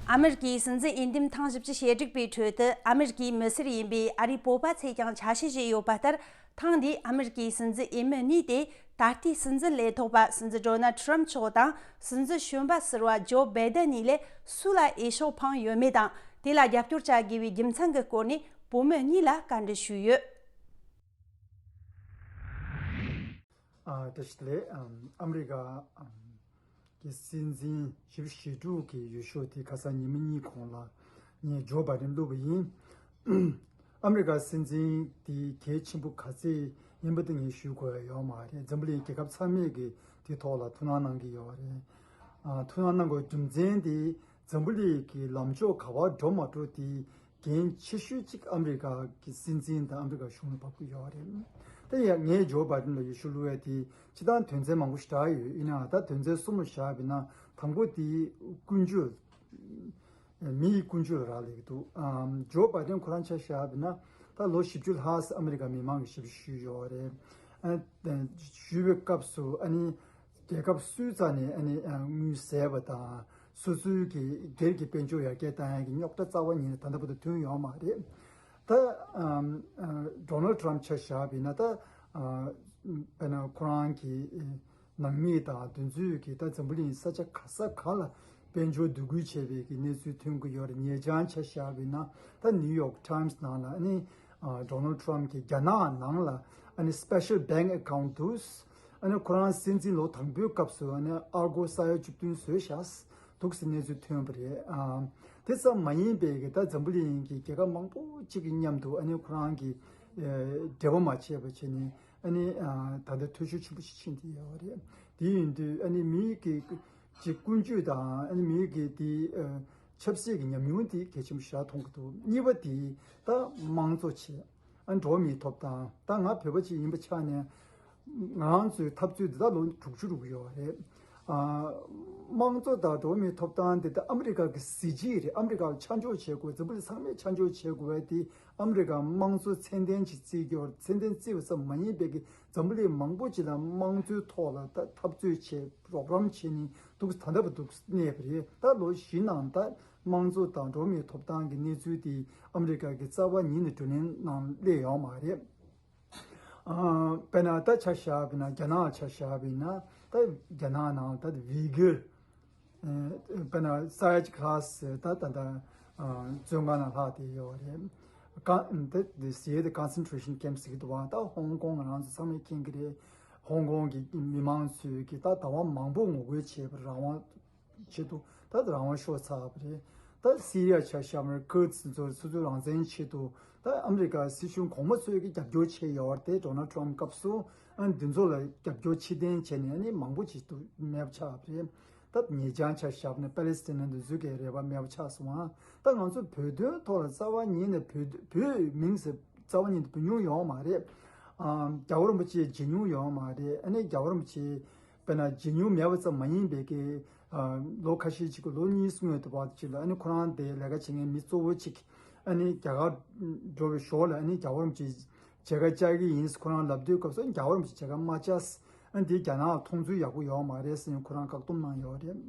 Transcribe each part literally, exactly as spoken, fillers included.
ཨ་མེ་རི་ཀའི་སྲིད་འཛིན་འོས་འདེམས་ཐེངས་བཞི་བཅུ་ཞེ་དྲུག་པའི་ཁྲོད་དུ་ཨ་མེ་རི་ཀའི་མི་སེར་ཡིན་པའི་ཨ་རིའི་བོད་པ་ཚོས་ཀྱང་ཆ་ཤས་བཞེས་ཡོད་པ་ལྟར། ཐེངས་འདིའི་ཨ་མེ་རི་ཀའི་སྲིད་འཛིན་འོས་མི་གཉིས་ཏེ། ད་ལྟའི་སྲིད་འཛིན་ལས་ཐོག་པ་སྲིད་འཛིན་ཌོ་ནལ་ཊམ་མཆོག་དང་སྲིད་འཛིན་གཞོན་པ་ཟུར་པ་ཇོ་བྷའི་ཌེན་གཉིས་ལས་སུ་ལ་འོས་ཤོག་འཕངས་ཡོད་མེད་དང་། དེ་ལ་རྒྱབ་སྐྱོར་བྱ་དགོས་པའི་རྒྱུ་མཚན་གྱི་སྐོར་ནས་བོད་མི་གཉིས་ལ་བཀའ་འདྲི་ཞུས་ཡོད། ཨ། བཀྲ་ཤིས་བདེ་ལེགས། ཨམ། ཨ་མི་རི་ཀ་ཨམ་གྱི་སྲིད་འཛིན་བཞི་བཅུ་ཞེ་དྲུག་གི་འོས་ཤོག་དེ་ཁ་སང་ཉི་མ་གཉིས་གོང་ལ་ངས་ཇོ་བྷའི་ཌེན་བླུགས་པ་ཡིན། ཨ་མི་རི་ཀ་སྲིད་འཛིན་དེ་གལ་ཆེན་པོ་ག་ཚད་ཡིན་པ་དེ་ངས་ཞུ་དགོས་ཡ་ཡོད་མ་རེད། འཛམ་བུ་གླིང་རྒྱལ་ཁབ་ཚང་མས་ཀྱི་དེ་ཐོག་ལ་ཐུགས་སྣང་གནང་གི་ཡོད་རེད། ཨ། ཐུགས་སྣང་གནང་དགོས་རྒྱུ་མཚན་དེ་འཛམ་བུ་གླིང་གི་ལམ་ཕྱོགས་ག་པར་འགྲོ་མ་འགྲོ་དེ། འགན་ཆེ་ཤོས་གཅིག་ཨ་མི་རི་ཀ་གི་སྲིད་འཛིན་དང་ཨ་མི་རི་ཀ་གཞུང་ལ་བབས་ཀྱི་ཡོད་རེད། དེ་ཡང་ངས་ཇོ་བྷའི་ཌེན་ལ་འོས་ཤོག་བླུགས་ཡ་དེ་སྤྱིར་བཏང་དོན་ཚན་མང་པོ་ཞིག་བསྒྲགས་ཡོད། ཡིན་ནའང་ད་དོན་ཚན་གསུམ་ལ་བཞག་པ་ཡིན་ན། དང་པོ་དེ་ཀུན་སྤྱོད། མི་ཡི་ཀུན་སྤྱོད་ལ་རག་ལས་ཀྱི་འདུག་ཨམ། ཇོ་བྷའི་ཌེན་ཁོ་རང་ཆ་བཞག་པ་ཡིན་ན། ད་ལོ་བཞི་བཅུ་ལྷག་ཙམ་ཨ་མི་རི་ཀ་མི་མང་གི་ཞབས་ཞུ་ཞུས་ཡོད་རེད། ཨ། ཞུས་པའི་སྐབས་སུ་ཨ་ནི། རྒྱལ་ཁབ་སུའི་རྩ་ནས་ཨ་ནི་དངུལ་ཟད་པ་དང་། སོ་སོའི་གི་སྒེར་གྱི་དཔལ་འབྱོར་ཡར་རྒྱས་བཏང་ཡག་གི་རྙོག་དྲ་རྩ་བ་ཉིད་ནས་ད་ལྟ་བར་དུ་ཐོན་ཡོད་མ་རེད། ད་ཨམ། ཨ། ཌོ་ནལ་ཊམ་ཆ་བཞག་པ་ཡིན་ན། ད་ཨ། དཔེར་ན་ཁོ་རང་གི་ནང་མི་དང་དེ་ཚོས་ཀྱི་ད་འཛམ་བུ་གླིང་ས་ཆ་ག་ས་ག་ལ་དཔལ་འབྱོར་འདུ་འགོད་བྱས་པའི་གི་གནས་ཚུལ་ཐོན་གྱི་ཡོད་རེད། ཉེ་ཆར་ཆ་བཞག་པ་ཡིན་ན། ད་ནིའུ་ཡོག་ཊམ་སི་ནང་ལ་ཨ་ནི། ཨ། ཌོ་ནལ་ཊམ་གྱིས་རྒྱ་ནག་ནང་ལ་ཨ་ནི་སི་པེ་ཤལ་བེང་ཨེ་ཁའུན་ཊི་འདུག་ཨ་ནི་ཁོ་རང་སྲིད་འཛིན་ལོ་དང་པོའི་སྐབས་སུ་ཨ་ནི་ཨར་གོ་ས་ཡ་བཅུ་བདུན་བཟོས་བཞག་འདུག་ཟེར་གནས་ཚུལ་ཐོན་པ་རེད། ཨ། དེ་ཙམ་མ་ཡིན་པའི་གི་ད་འཛམ་བུ་གླིང་གི་རྒྱལ་ཁབ་མང་པོ་གཅིག་གི་མཉམ་དུ་ཨ་ནི་ཁོ་རང་གི་ཨ་འབྲེལ་བ་མ་བྱས་པ་བྱས་ནས་ཨ་ནི། ཨ། ད་ལྟ་འཐུས་ཤོར་ཆེན་པོ་ཞིག་ཕྱིན་བསྡད་ཡོད་རེད། དེ་ཡིན་དུས་ཨ་ནི་མིའི་གི་ཀུན་སྤྱོད་དང་ཨ་ནི་མིའི་གི་དེ། ཨ། ཆབ་སྲིད་ཀྱི་ཉམས་མྱོང་དེ་གལ་ཆེན་པོ་ཞིག་མཐོང་གི་འདུག་གཉིས་པ་དེ་ད་དམངས་གཙོ་བྱས། ཨ། འགྲོ་བ་མིའི་ཐོབ་ཐང་། ད་ང་བོད་པ་ཅིག་ཡིན་པའི་ཆ་ནས། ང་རང་ཚོའི་འཐབ་རྩོད་འདི་ད་ལོ་དྲུག་ཅུ་རུ་ཡོད་རེད། ཨ། དམངས་གཙོ་དང་འགྲོ་བ་མིའི་ཐོབ་ཐང་དེ་ད་ཨ་མི་རི་ཀ་གི་གཟི་བརྗིད་རེད། ཨ་མི་རི་ཀ་ལ་ཆ་འཇོག་བྱེད་དགོས། འཛམ་བུ་གླིང་ཚང་མས་ཆ་འཇོག་བྱེད་དགོས་པ་དེ། ཨ་མི་རི་ཀ་དམངས་གཙོ་ཚད་ལྡན་ཅིག་བརྩི་རྒྱུ། ཚད་ལྡན་བརྩི་བ་ཙམ་མ་ཡིན་པའི་གི་འཛམ་བུ་གླིང་མང་པོ་ཅིག་ལ་དམངས་གཙོའི་ཐོག་ལ་ད་འཐབ་རྩོད་བྱས། རོགས་རམ་བྱས་ནས་འདུག་ད་ལྟ་བར་འདུག་གནས་པ་རེད། ད་ལོ་བཞི་ནང་ད་དམངས་གཙོ་དང་འགྲོ་བ་མིའི་ཐོབ་ཐང་གི་གནས་ཚུལ་དེ་ཨ་མི་རི་ཀ་གི་རྩ་བ་ཉིད་ནས་བགྲོ་གླེང་ནང་སླེབས་ཡོད་མ་རེད། ཨ། དཔེར་ན་ད་ཆ་བཞག་པ་ཡིན་ན། རྒྱ་ནག་ཆ་བཞག་པ་ཡིན་ན། ད་རྒྱ་ནག་ནང་ད་ཝི་གུར། ཨ། དཔེར་ན་ས་ཡ་གཅིག་ལྷག་ཙམ་ད་ད་ད་ཨ་བཙོན་ཁང་ནང་ལྷག་བསྡད་ཡོད་རེད། ཀ་ད་དེ་ཟེར་ཏེ་ཀོན་སེན་ཊྲེ་ཤན་ཀེམ་ཟེར་གྱི་འདུག་བ། ད་ཧོང་ཀོང་ང་རང་ཚོ་ཚང་མས་མཁྱེན་གྱི་རེད། ཧོང་ཀོང་གི་མི་མང་ཚོས་ཀྱི་ད་ཟླ་བ་མང་པོ་ངོ་རྒོལ་བྱས་པར། རང་དབང་ཆེད་དུ་ད་རང་དབང་ཤོར་ཚར་བ་རེད། ད་སི་རི་ཡ་ཆ་བཞག་པ་ན་ཀུར་ཌི་ཚོ་སོ་སོའི་རང་བཙན་ཆེད་དུ་ད་ཨ་མི་རི་ཀ་སྲིད་གཞུང་གོང་མ་ཚོས་ཀྱི་རྒྱབ་སྐྱོར་བྱས་ཡོད་རེད། ཌོ་ནལ་ཊམ་སྐབས་སུ་ཨ་འདི་ཚོ་ལ་རྒྱབ་སྐྱོར་ཕྱིར་འཐེན་བྱས་ནས་ཨ་ནི་མང་པོ་ཅིག་ཏུ་མེད་པ་ཆགས་པ་རེད། ད་ཉེ་ཆར་ཆ་བཞག་པ་ན་པ་ལེ་སི་ཐན་འདི་ཚོའི་གི་རེ་བ་མེད་པ་ཆགས་སོང་ཨ། ད་ང་ཚོ་བོད་དོན་ཐོག་ལ་རྩ་བ་ཉིད་ནས་བོད་བོད་མིང་ཟེར་རྩ་བ་ཉིད་ནས་བོད་མྱོང་ཡོད་མ་རེད། ཨ། རྒྱལ་བ་རིན་པོ་ཆེ་མཇལ་མྱོང་ཡོད་མ་རེད། ཨ་ནི་རྒྱལ་བ་རིན་པོ་ཆེ་དཔེར་ན་མཇལ་མྱོང་མེད་པ་ཙམ་མ་ཡིན་པའི་གི། ཨ། ལོ་ཁ་ཤས་ཅིག་གི་ལོ་གཉིས་སྔོན་དུ་བར་ཅིག་ལ་ཨ་ནི་ཁོ་རང་དེ་ལས་ཀ་བྱེད་མཁན་མི་གཙོ་བོ་ཅིག་ཨ་ནི་རྒྱ་གར་འགྲོ་བའི་ཞོར་ལ་ཨ་ནི་རྒྱལ་བ་རིན་པོ་ཆེ་མཇལ་ཁ་བཅར་གྱི་ཡིན་ཁོ་རང་ལབ་དུས་སྐབས་སུ་རྒྱལ་བ་རིན་པོ་ཆེ་མཇལ་ཁ་མ་བཅར། ཨ་ནི་དེ་རྒྱ་ནག་ལ་མཐོང་ཚུལ་ཡག་པོ་ཡོད་མ་རེད་ཟེར་ནས་ཁོ་རང་བཀག་སྡོམ་གནང་ཡོད་རེད།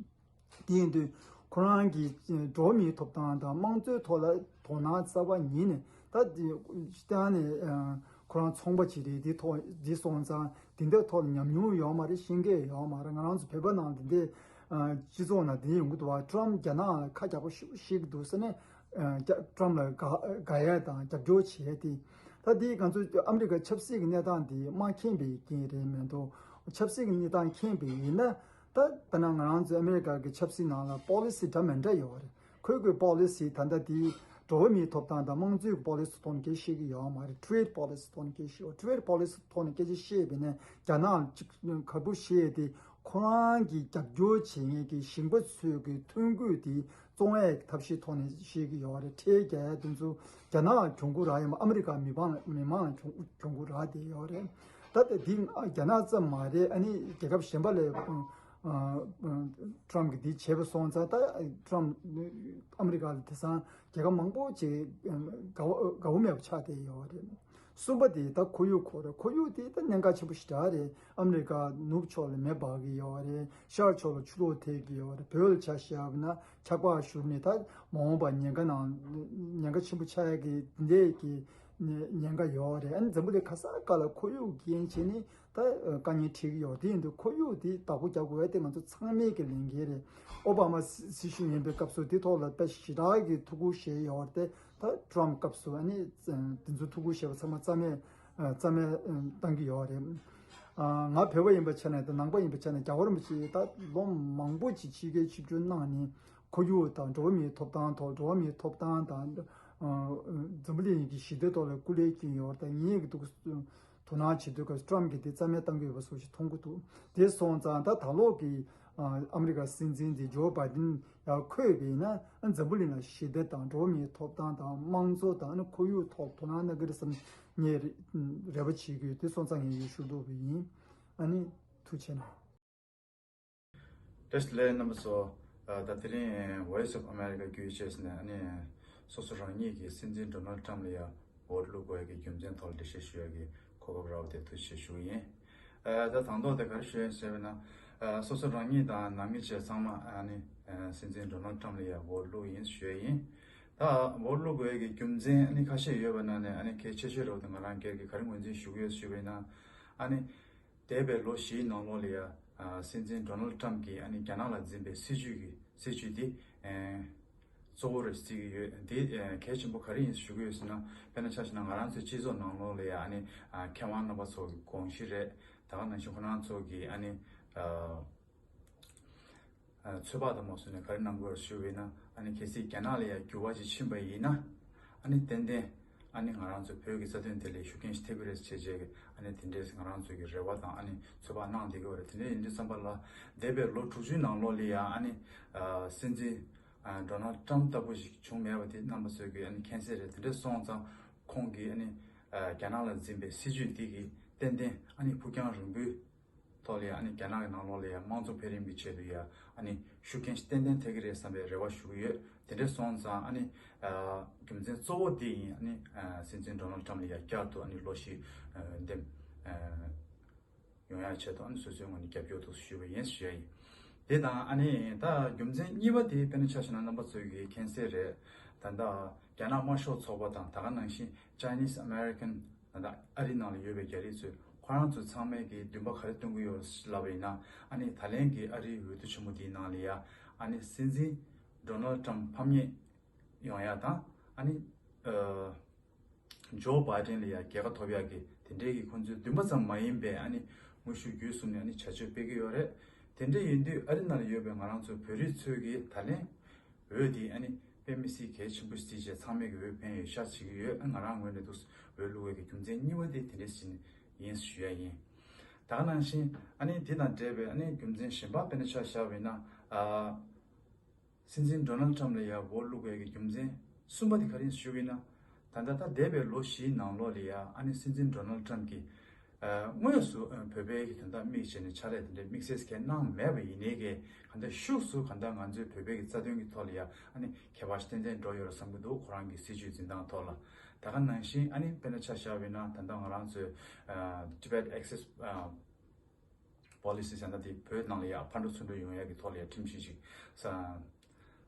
དེ་ཡིན་དུས་ཁོ་རང་གིས་འགྲོ་བ་མིའི་ཐོབ་ཐང་དང་དམངས་གཙོའི་ཐོག་ལ་དོ་སྣང་རྩ་བ་ཉིད་ནས་ད་དེ་གཏན་ནས་ཁོ་རང་ཚོང་པ་ཅིག་རེད། དེ་ཐོག་དེ་སོང་ཙང་དེ་འདྲའི་ཐོག་ལ་ཉམས་མྱོང་ཡོད་མ་རེད། ཤེས་མཁན་ཡོད་མ་རེད། ང་རང་ཚོ་བོད་པ་ནང་དེ་འདྲའི་སྤྱི་ཚོགས་ནང་དེ་འདྲ་ཡོང་གི་འདུག་བ། ཊམ་རྒྱ་ནག་ལ་ཁ་རྒྱག་པོ་ཞེ་པོ་བཤད་ཀྱི་འདུག་ཟེར་ནས་རྒྱ་ཊམ་ལ་དགའ་དགའ་ཡ་དང་རྒྱབ་སྐྱོར་བྱས་ཏེ། ད་དེ་ང་ཚོ་ཨ་མི་རི་ཀ་ཆབ་སྲིད་ཀྱི་གནས་སྟངས་དེ་མ་མཁྱེན་པའི་རྐྱེན་རེད་མ་གཏོགས། ཆབ་སྲིད་ཀྱི་གནས་སྟངས་མཁྱེན་པ་ཡིན་ན། ད་ད་ནང་ང་རང་ཚོ་ཨ་མི་རི་ཀ་གི་ཆབ་སྲིད་ནང་ལ་པོ་ལི་སི་འདྲ་མི་འདྲ་ཡོད་རེད། ཁོས་ཁོའི་པོ་ལི་སི་ད་ལྟ་དེ་འགྲོ་བ་མིའི་ཐོབ་ཐང་དང་དམངས་གཙོའི་པོ་ལི་སི་ཐོག་ནས་སྐད་ཆ་བཤད་ཀྱི་ཡོད་མ་རེད། ཊེ་རེ་ཌི་པོ་ལི་སི་ཐོག་ནས་སྐད་ཆ་བཤད། ཊེ་རེ་ཌི་པོ་ལི་སི་ཐོག་ནས་སྐད་ཆ་བཤད་པ་ཡིན་ན་རྒྱ་ནག་ཅིག་ག་རེ་བཤད་དེ། ཁོ་རང་གི་རྒྱབ་སྐྱོར་བྱེད་མཁན་གྱི་ཞིང་པ་ཚོའི་གི་ཐོན་ཁུངས་དེ་བཙོང་ཡས་ཐབས་ཤེས་ཐོག་ནས་བཤད་ཀྱི་ཡོད་རེད། ཁྲལ་རྒྱག་ཡས་དེ་ཚོ་རྒྱ་ནག་གྱོང་གུན་རག་ཡོད་མ། ཨ་མི་རི་ཀ་མི་མང་མི་མང་ལ་གྱོང་གྱོང་གུན་རག་བསྡད་ཡོད་རེད། ད་ལྟ་འདི་རྒྱ་ནག་ཙམ་མ་རེད། ཨ་ནི་རྒྱལ་ཁབ་གཞན་པ་ལ་ཨ་ཨ་ཊམ་གྱིས་འདི་བྱས་པ་སོང་ཙང་ད་ཊམ་ཨ་མི་རི་ཀ་ལ་དེང་སང་རྒྱལ་ཁབ་མང་པོ་ཅིག་དགའ་བོ་དགའ་བོ་མེད་པ་ཆགས་བསྡད་ཡོད་རེད། གསུམ་པ་དེ་ད་ཁོར་ཡུག་ཁོ་རེད། ཁོར་ཡུག་དེ་ད་གནད་འགག་ཆེན་པོ་ཞིག་རེད། ཨ་མི་རི་ཀ་ནུབ་ཕྱོགས་ལ་མེ་འབར་གི་ཡོད་རེད། ཤར་ཕྱོགས་ལ་ཆུ་ལོག་ཐེབས་ཀྱི་ཡོད་རེད། བོད་ལ་ཆ་བཞག་པ་ན་ཆར་པ་བཞུར་ནས་ད་མ་འོངས་པ་ཉེན་ཁ་ནང་ཉེན་ཁ་ཆེན་པོ་ཆགས་ཡ་གི་འདི་འདྲའི་གི་ཉེན་ཁ་ཡོད་རེད། ཨ་ནི་འཛམ་བུ་གླིང་ག་ས་ག་ལ་ཁོར་ཡུག་རྐྱེན་བྱས་ནས་ད་དཀའ་ངལ་འཕྲད་ཀྱི་ཡོད། དེ་ཡིན་དུས་ཁོར་ཡུག་དེ་བདག་པོ་རྒྱག་དགོས་ཡ་དེ་ང་ཚོ་ཚང་མའི་གི་ལས་འགན་རེད། ཨོ་བྷ་མ་སྲི་སྲིད་གཞུང་ཡིན་པའི་སྐབས་སུ་དེ་ཐོག་ལ་དཔེ་ཞེ་དྲག་གི་ཐུགས་ཁུར་བཞེས་ཡོད་རེད། ད་ཊམ་སྐབས་སུ་ཨ་ནི་དེ་ཚོ་ཐུགས་ཁུར་བཞེས་པ་ཚང་མ་རྩ་མེད་རྩ་མེད་བཏང་གི་ཡོད་རེད། ང་བོད་པ་ཡིན་པའི་ཆ་ནས་དང་ནང་པ་ཡིན་པའི་ཆ་ནས་རྒྱལ་བ་རིན་པོ་ཆེ་ད་ལོ་མང་པོ་ཅིག་ཕྱི་རྒྱལ་ཆིབས་བསྒྱུར་གནང་ནས་ཁོར་ཡུག་དང་འགྲོ་བ་མིའི་ཐོབ་ཐང་ཐོག་འགྲོ་བ་མིའི་ཐོབ་ཐང་དང་འཛམ་བུ་གླིང་གི་ཞི་བདེ་ཐོག་ལ་སྐུ་ལས་བསྐྱོན་ཡོད་རེད། ད་ངེད་ཀྱི་འདུག་དོ་སྣང་བྱེད་དུས་སྐབས་ཊམ་གྱིས་དེ་རྩ་མེད་བཏང་གི་ཡོད་པ་སོགས་ཤིག་མཐོང་གི་འདུག་དེ་སོང་ཙང་ད་ད་ལོ་གི་ཨ་མི་རི་ཀ་སྲིད་འཛིན་དེ་ཇོ་བྷའི་ཌེན་ཡར་འཁོད་པ་ཡིན་ན་འཛམ་བུ་གླིང་ལ་ཞི་བདེ་དང་འགྲོ་བ་མིའི་ཐོབ་ཐང་དང་དམངས་གཙོ་དང་ཁོར་ཡུག་ཐོག་དོ་སྣང་གནང་གི་རེད་བསམ་ངས་རེ་བ་བྱེད་ཀྱི་ཡོད། དེ་སོང་ཙང་ངས་ཡོད་ཞུ་འདོད་པ་ཡིན། ཨ་ནི་ཐུགས་རྗེ་ཆེ་གནང་། བཀྲ་ཤིས་བདེ་ལེགས་རྣམ་པ་ཚོ། ད་དེ་རིང་Voice of America་བརྒྱུད་བྱས་ནས་ཨ་ནི་སོ་སོ་རང་ཉིད་ཀྱིས་སྲིད་འཛིན་ཌོ་ནལ་ཊམ་ལ་ཡ་འོ་བླུག་དགོས་ཀྱི་རྒྱུ་མཚན་ཐོག་འགྲེལ་བཤད་ཞུ་ཡ་གི་གོ་སྐབས་རག་པ་དེ་ཐུགས་རྗེ་ཆེ་ཞུ་གི་ཡིན། ད་དང་ཐོག་དེ་ག་རེ་ཞུ་ཡ་ཞུས་པ་ན། སོ་སོ་རང་ཉིད་དང་ནང་མི་བཅས་ཚང་མ་ཨ་ནི་སྲིད་འཛིན་ཌོ་ནལ་ཊམ་ལ་ཡ་འོ་བླུག་ཡིན་ཞུ་ཡ་ཡིན། ད་འོ་བླུག་དགོས་ཀྱི་རྒྱུ་མཚན་ཨ་ནི་ཁ་ཤས་ཡོད་པ་ནང་ནས་ཨ་ནི་གལ་ཆེ་ཤོས་རོགས་དེ་ང་རང་སྒེར་གྱི་ག་རེ་ངོས་འཛིན་ཞུ་གི་ཡོད་ཞུས་པ་ཡིན་ན། ཨ་ནི། འདས་པའི་ལོ་བཞིའི་ནང་ལོགས་ལ་ཡ། སྲིད་འཛིན་ཌོ་ནལ་ཊམ་གྱིས་ཨ་ནི་རྒྱ་ནག་ལ་འཛིན་པའི་སྲིད་ཇུས་ཀྱི་སྲིད་ཇུས་འདི། གཙོ་བོ་རེད་བརྩི་གི་ཡོད། འདི་གལ་ཆེན་པོ་ག་རེ་ཡིན་ཞུ་གི་ཡོད་ཟེར་ན། དཔེར་ན་ཆ་བཞག་ན་ང་རང་ཚོའི་སྤྱི་ཚོགས་ནང་ལོགས་ལ་ཡ་ཨ་ནི་མཁས་དབང་རྣམ་པ་ཚོ་གི་དགོངས་གཞི་རེད། ད་ག་ནང་བཞིན་ཁོ་རང་ཚོ་གི་ཨ་ནི། ཚོད་དཔག་དང་མ་སོང་ནས་ག་རེ་གནང་དགོས་ཞུ་བས་ན། ཨ་ནི་གལ་སྲིད་རྒྱ་ནག་ལ་ཡང་འགྱུར་བ་ཅིག་ཕྱིན་པ་ཡིན་ན། ཨ་ནི་ཏན་ཏན་ཨ་ནི་ང་རང་ཚོ་བོད་ཀྱི་རྩ་དོན་དེ་ལ་ཤུགས་རྐྱེན་ཞིག་ཐེབས་ཀྱི་རེད་ཅེས་བྱས་ཀྱི་ཨ་ནི་དེ་འདྲས་ང་རང་ཚོ་གི་རེ་བ་དང་ཨ་ནི་ཚོད་དཔག་གནང་བསྡད་ཀྱི་ཡོད་རེད། དེ་འདྲས་ཡིན་དུས་ཙམ་པ་ལ་འདས་པའི་ལོ་དྲུག་ཅུའི་ནང་ལོགས་ལ་ཡང་ཨ་ནི་སྲིད་འཛིན་ཌོ་ནལ་ཊམ་ལྟ་བུ་ཞིག་བྱུང་མེད་པ་དེ་རྣམ་པ་ཚོས་ཀྱི་ཨ་ནི་མཁྱེན་གསལ་རེད། དེ་འདྲས་སོང་ཙང་ཁོང་གིས་ཨ་ནི་རྒྱ་ནག་ལ་འཛིན་པའི་སྲིད་ཇུས་འདི་གིས་ཏན་ཏན་ཨ་ནི་ཕུགས་རྒྱང་རིང་པོའི་ཐོག་ལ་ཡང་ཨ་ནི་རྒྱ་ནག་གི་ནང་ལོགས་ལ་ཡང་དམངས་གཙོ་འཕེལ་རིམ་གྱི་ཆེད་དུ་ཡང་ཨ་ནི་ཤུགས་རྐྱེན་ཏན་ཏན་ཐེབས་ཀྱི་རེད་བསམ་པའི་རེ་བ་ཞུ་གི་ཡོད། དེ་འདྲ་སོང་ཙང་ཨ་ནི་རྒྱུ་མཚན་གཙོ་བོ་དེ་ཡིན། ཨ་ནི་སྲིད་འཛིན་ཌོ་ནལ་ཊམ་ལ་ཡང་བསྐྱར་དུ་ཨ་ནི་ལོ་བཞི་འདེམས་ཡོང་ཡག་ཆེད་དུ་ཨ་ནི་སོ་སོའི་ངོས་ནས་རྒྱབ་སྐྱོར་དུ་ཞུས་པ་ཡིན་ཞུ་ཡ་ཡིན། དེ་དང་ཨ་ནི་ད་རྒྱུ་མཚན་གཉིས་པ་དེ་དཔེར་ན་ཆ་བཞག་ན་རྣམ་པ་ཚོས་ཀྱིས་མཁྱེན་གསལ་རེད། ད་ལྟ་རྒྱ་ནག་དམར་ཤོག་ཚོགས་པ་དང་ད་ག་ནང་བཞིན་Chinese American། ད་ལྟ་ཨ་རི་ནང་ལ་ཡོད་པའི་རྒྱ་རིགས་ཚོས་ཁོ་རང་ཚོ་ཚང་མས་ཀྱི་འདུན་པ་ག་རེ་སྟོན་གྱི་ཡོད་ལབ་པ་ཡིན་ན། ཨ་ནི་ད་ལན་གྱི་ཨ་རིའི་འོས་བསྡུ་ཆེན་མོ་འདིའི་ནང་ལ་ཡ་ཨ་ནི་སྲིད་འཛིན་ཌོ་ནལ་ཊམ་ཕམ་ཉེས་ཡོང་ཡ་དང་ཨ་ནི་ཨ་ཇོ་བྷའི་ཌེན་ལ་ཡ་རྒྱལ་ཁ་ཐོབ་ཡག་གི་དེ་འདྲའི་གི་ཁོང་ཚོའི་འདུན་པ་ཙམ་མ་ཡིན་པའི་ཨ་ནི་དངོས་ཤུགས་བརྒྱུད་གསུམ་ནས་ཨ་ནི་བྱ་སྤྱོད་སྤེལ་གྱི་ཡོད་རེད། དེ་འདྲ་ཡིན་དུས་ཨ་རི་ནང་ལ་ཡོད་པའི་ང་རང་ཚོ་བོད་རིགས་ཚོས་ཀྱི་ད་ལན་འོས་དེ་ཨ་ནི་དཔེ་མི་སྲིད་གལ་ཆེན་པོ་ཞིག་བྱས་ཚང་མས་ཀྱི་འོས་འཕེན་ཡོད་ཤག་བྱེད་ཀྱི་ཡོད། ཨ་ང་རང་ངོས་ནས་འདུག་འོས་བླུག་པའི་གི་རྒྱུ་མཚན་གཉིས་པ་དེ་དེ་འདྲ་ཞིག་ཡིན་ཞུ་ཡ་ཡིན། ད་ག་ནང་བཞིན་ཨ་ནི་དེ་དང་འབྲེལ་བའི་ཨ་ནི་རྒྱུ་མཚན་གཞན་པ་དཔེར་ན་ཆ་བཞག་པ་ཡིན་ན། ཨ་སྲིད་འཛིན་ཌོ་ནལ་ཊམ་ལ་ཡ་འོས་བླུག་པའི་གི་རྒྱུ་མཚན་གསུམ་པ་དེ་ག་རེ་ཡིན་ཞུ་བ་ཡིན་ན། ད་ལྟ་ད་འདས་པའི་ལོ་བཞིའི་ནང་ལོགས་ལ་ཡ་ཨ་ནི་སྲིད་འཛིན་ཌོ་ནལ་ཊམ་གྱིས་ཨ་དངོས་སུ་ཨ་བོད་པའི་གི་དོན་དག་དམིགས་བྱས་ནས་ཕྱག་ལས་དེ་འདྲའི་དམིགས་བསལ་གང་གནང་མེད་པ་ཡིན་ནའི་གི་ག་འདྲ་ཤུགས་སུ་ག་འདྲ་ང་ཚོའི་བོད་པའི་གི་རྩ་དོན་གྱི་ཐོག་ལ་ཡ་ཨ་ནི་ཁྱད་པར་ཏན་ཏན་འགྲོ་ཡོད་རེད་བསམ་གྱི་འདུག་ཁོ་རང་གི་སྲིད་ཇུས་འཛིན་སྟངས་ཐོག་ལ། ད་ག་ནང་བཞིན་ཨ་ནི་དཔེར་ན་ཆ་བཞག་པ་ཡིན་ན་ད་ལྟ་ང་རང་ཚོའི་ཨ་Tibet Access་ཨ་Policy་ཟེར་ན་དེ་བོད་ནང་ལ་ཡ་ཕར་འགྲོ་ཚུར་འགྲོ་ཡོང་ཡ་གི་ཐོག་ལ་ཡ་ཁྲིམས་གཞི་ཞིག་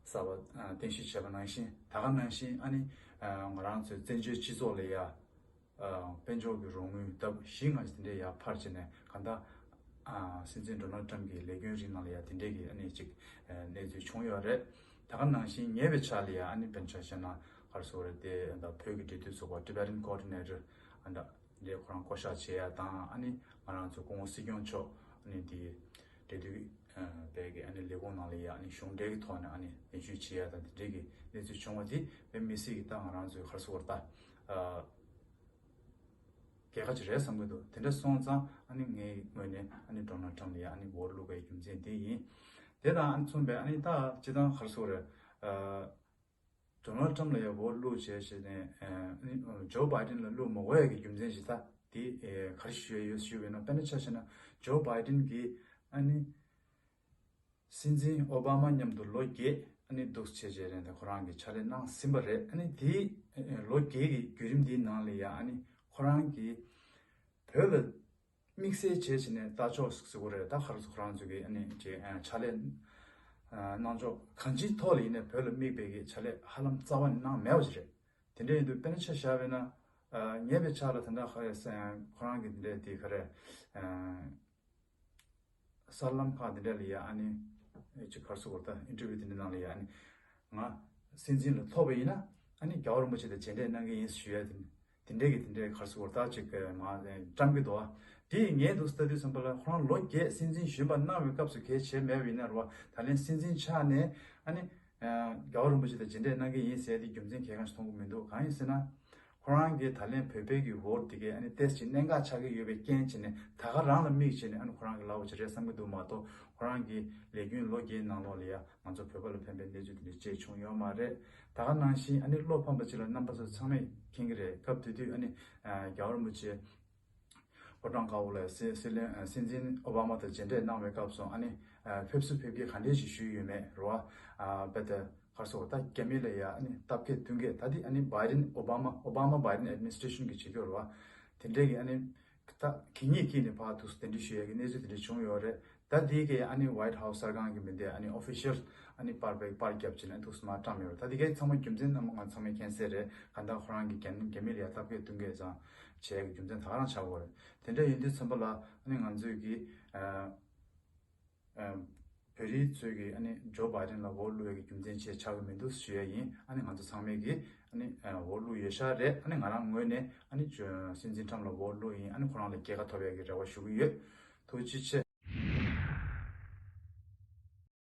གསར་པ་གཏན་འཁེལ་བྱས་པ་ནང་བཞིན། ད་ག་ནང་བཞིན་ཨ་ནི་ང་རང་ཚོའི་བཙན་བྱོལ་སྤྱི་ཚོགས་ལ་ཡ་དཔལ་འབྱོར་གྱི་རོགས་དངུལ་ལྡབ་བཞི་ལྔ་ཞིག་དེ་འདྲས་ཡ་ཕར་བྱས་ནས་གང་ལྟར་སྲིད་འཛིན་ཌོ་ནལ་ཊམ་གྱི་ལས་དོན་རིགས་ནང་ལ་ཡ་དེ་འདྲས་ཀྱི་ཨ་ནི་ཅིག་གནས་ཚུལ་བྱུང་ཡོད་རེད། ད་ག་ནང་བཞིན་ཉེ་བའི་ཆར་ལ་ཡ་ཨ་ནི་དཔེར་ན་ཆ་བཞག་ན་ག་རེ་ཟེར་དགོས་རེད། དེ་ད་བོད་ཀྱི་འབྲེལ་མཐུད་ཚོགས་པ་Tibetan Coordinator་ཨ་ད་འདི་ཁོ་རང་བསྐོ་གཞག་བྱེད་ཡ་དང་ཨ་ནི་ང་རང་ཚོ་སྐུ་ངོ་སྲིད་སྐྱོང་མཆོག་ཨ་ནི་དེ་འབྲེལ་མཐུད་པའི་གི་ཨ་ནི་ལས་ཁུངས་ནང་ལ་ཡ་ཨ་ནི་གཞུང་འབྲེལ་གྱི་ཐོག་ནས་ཨ་ནི་ལས་ཞུགས་བྱེད་ཡ་དང་དེ་འདྲའི་གི་གནས་ཚུལ་བྱུང་བ་དེ་དཔེ་མི་སྲིད་ཀྱི་ད་ང་རང་ཚོའི་ག་རེ་ཟེར་དགོས་རེད། ད་རྒྱལ་ཁ་ཅིག་རེད་བསམ་གྱི་འདུག་དེ་འདྲ་སོང་ཙང་ཨ་ནི་ངའི་ངོས་ནས་ཨ་ནི་ཌོ་ནལ་ཊམ་ལ་ཡ་ཨ་ནི་འོས་བླུག་པའི་རྒྱུ་མཚན་དེ་ཡིན། དེ་དང་ཨ་ནི་མཚུངས་པའི་ཨ་ནི་ད་སྤྱིར་བཏང་ག་རེ་ཟེར་དགོས་རེད། ཌོ་ནལ་ཊམ་ལ་ཡ་འོས་བླུགས་བྱས་བྱས་ནས་ཨ་ནི་ཇོ་བྷའི་ཌེན་ལ་བླུགས་མ་དགོས་ཡ་གི་རྒྱུ་མཚན་ཞིག་ད་དེ་ག་རེ་ཞུ་ཡ་ཡོད་ཞུས་པ་ཡིན་ན། དཔེར་ན་ཆ་བཞག་ན་ཇོ་བྷའི་ཌེན་གྱིས་ཨ་ནི་སྲིད་འཛིན་ཨོ་བྷ་མ་མཉམ་དུ་ལོ་བརྒྱད་ཨ་ནི་འདུག་བྱས་བྱས་རེད། ད་ཁོ་རང་གི་ཕྱག་ལས་གནང་ཟིན་པ་རེད། ཨ་ནི་དེའི་ལོ་བརྒྱད་ཀྱི་བརྒྱུད་རིམ་འདིའི་ནང་ལ་ཡ་ཨ་ནི་ ཁོ་རང་གིས་བོད་ལ་དམིགས་བསལ་བྱས་བྱས་ནས་ལྟ་ཕྱོགས་ཟེར་དགོས་རེད། ད་ཁ་རོག་ཁོ་རང་ཚོ་གི་ཨ་ནི་ཅིག་ཨ་ཕྱག་ལས་ཨ་གནང་ཕྱོགས་གང་ཅིའི་ཐོག་ལ་ཡིན་ནའི་བོད་ལ་དམིགས་པའི་གི་ཕྱག་ལས་ཧ་ལམ་རྩ་བ་ནས་གནང་མེད་པ་ཞིག་རེད། དེ་འདྲ་ཡིན་དུས་དཔེར་ན་ཆ་བཞག་པ་ཡིན་ན། ཨ་ངས་པའི་ཆ་ལ་ད་ལྟ་ཁ་རེ་ཟེར་ཡང་ཁོ་རང་གི་དེ་འདྲ་དེ་ག་རེ། ཨ་གསར་ལམ་ཁག་དེ་འདྲ་ལ་ཡ་ཨ་ནི་ཅིག་ག་རེ་ཟེར་དགོས་རེད། ད་ཨིན་ཊར་བིའུ་དེ་འདྲ་ནང་ལ་ཡ་ཨ་ནི་ང་སྲིད་འཛིན་ལ་ཐོབ་པ་ཡིན་ན་ཨ་ནི་རྒྱལ་བ་རིན་པོ་ཆེ་དང་མཇལ་འཕྲད་གནང་གི་ཡིན་ཞུ་ཡ་དེ་འདྲ་གི་དེ་འདྲའི་ག་རེ་ཟེར་དགོས་རེད། ད་ཅིག་མ་བཀྲམ་གི་འདུག་ཨ། དེ་ངས་འདུག་ལྟ་དུས་ཙམ་པ་ལ་ཁོ་རང་ལོ་བརྒྱད་སྲིད་འཛིན་གཞོན་པ་གནང་བའི་སྐབས་སུ་གལ་ཆེ་མེད་པ་ཡིན་ན་རེད་བ། ད་ལན་སྲིད་འཛིན་ཆགས་ནས་ཨ་ནི། ཨ་རྒྱལ་བ་རིན་པོ་ཆེ་དང་མཇལ་འཕྲད་གནང་གི་ཡིན་ཟེར་ཏེ་རྒྱུ་མཚན་གལ་འགངས་ཤིག་མཐོང་གི་མི་འདུག་གང་ཡིན་ཟེར་ན། ཁོ་རང་གིས་ད་ལན་བོད་པའི་གི་འོག་དེ་གའི་ཨ་ནི་ཏོག་ཙམ་གནད་འགག་ཆགས་ཀྱི་ཡོད་པའི་རྐྱེན་བྱས་ནས་ད་ག་རང་ལ་དམིགས་བྱས་ནས་ཨ་ནི་ཁོ་རང་གི་ལབ་པ་ཅིག་རེད་བསམ་གྱི་འདུག་མ་གཏོགས་ཁོ་རང་གི་ལས་རྒྱུན་ལོ་བརྒྱད་ནང་ལོགས་ལ་ཡ་ང་ཚོ་བོད་པ་ལ་ཕན་པའི་གནས་ཚུལ་དེ་འདྲ་ཅིག་བྱུང་ཡོད་མ་རེད། ད་ག་ནང་བཞིན་ཨ་ནི་བློ་ཕམ་པ་ཅིག་ལ་རྣམ་པ་ཚོ་ཚང་མས་མཁྱེན་གྱི་རེད། སྐབས་དེ་དུས་ཨ་ནི་རྒྱལ་བ་རིན་པོ་ཆེ། ཕོ་བྲང་དཀར་པོ་ལ་སྲིད་སྲིད་བློན་སྲིད་འཛིན་ཨོ་བྷ་མ་དང་མཇལ་འཕྲད་གནང་བའི་སྐབས་སུ་ཨ་ནི་ཕེབས་བསུ་ཕེབས་སྐྱེལ་ག་འདྲས་ཤིག་ཞུས་ཡོད་མེད་རེད་བ། དཔེ་དེ་ག་རེ་ཟེར་དགོས་རེད། ད་རྒྱ་མི་ལ་ཡ་ཨ་ནི་སྟབས་བསྐྱེད་བསྟུན་མཁས། ད་དེ་ཨ་ནི་བྷའི་ཌེན་ཨོ་བྷ་མ་ཨོ་བྷ་མ་བྷའི་ཌེན་ཨེཌ་མི་ནི་སི་ཊེ་རེ་ཤན་གྱིས་བྱེད་ཀྱི་ཡོད་རེད་བ། དེ་འདྲས་ཀྱི་ཨ་ནི་ད་གད་སྙིགས་དཀྱིལ་ནས་ཕར་འདུག་སེ་གདན་འདྲེན་ཞུ་ཡ་གི་གནས་ཚུལ་དེ་འདྲས་བྱུང་ཡོད་རེད། ད་དེ་གའི་ཨ་ནི་ཝའིཊ་ཧའུ་སི་གསར་ཁང་གི་མི་སྡེ་ཨ་ནི་ཨོ་ཕི་ཤལ་ཨ་ནི་པར་སྦེ་པར་བརྒྱབ་བྱས་ནས་འདུག་སེ་མར་བཀྲམ་ཡོད་རེད། ད་དེ་གའི་ཚང་མ་རྒྱུ་མཚན་རྣམས་ང་ཚང་མས་མཁྱེན་གསལ་རེད། གང་ལྟར་ཁོ་རང་གིས་རྒྱ་རྒྱ་མི་ལ་ཡ་སྟབས་བསྐྱེད་བསྟུན་མཁས་ཙང་བྱས་ཀྱི་རྒྱུ་མཚན་ད་ག་རང་ཆགས་ཀྱི་ཡོད་རེད། དེ་འདྲ་ཡིན་དུས་ཙམ་པ་ལ་ཨ་ནི་ང་ཚོས་ཀྱི་ཨ་ཨ་བོད་རིགས་ཚོས་ཀྱི་ཨ་ནི་ཇོ་བྷའི་ཌེན་ལ་འོས་བླུག་ཡ་གི་རྒྱུ་མཚན་ཆེ་ཆགས་ཀྱི་མི་འདུག་ཞུ་ཡ་ཡིན། ཨ་ནི་ང་ཚོ་ཚང་མས་ཀྱི་ཨ་ནི་ཨ་འོས་བླུག་ཡོད་ཤག་རེད། ཨ་ནི་ང་རང་ངོས་ནས་ཨ་ནི་ཇོ་སྲིད་འཛིན་ཊམ་ལ་འོས་བླུག་ཡིན། ཨ་ནི་ཁོ་རང་ལ་རྒྱལ་ཁ་ཐོབ་ཡ་གི་རེ་བ་ཞུ་གི་ཡོད། ཐུགས་རྗེ་ཆེ།